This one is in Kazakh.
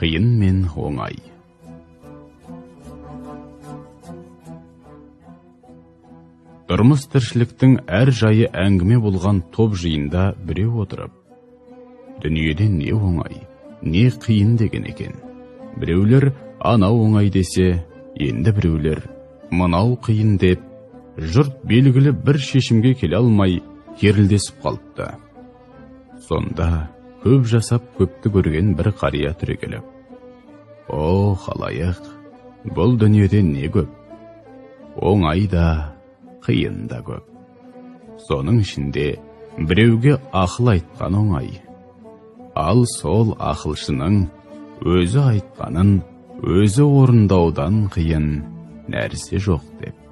Қиын мен оңай. Тұрмыс тіршіліктің әр жайы әңгіме болған топ жиында біреу отырып, дүниеде не оңай, не қиын деген екен. Біреулер анау оңай десе, енді біреулер мынау қиын деп, жұрт белгілі бір шешімге келе алмай керілдесіп қалыпты. Сонда көп жасап көпті көрген бір қария түрегеліп, «О, халайық, бұл дүниеде не көп? Оңай да, қиын да көп. Соның ішінде біреуге ақыл айтқан оңай. Ал сол ақылшының өзі айтқанын өзі орындаудан қиын нәрсе жоқ» деп.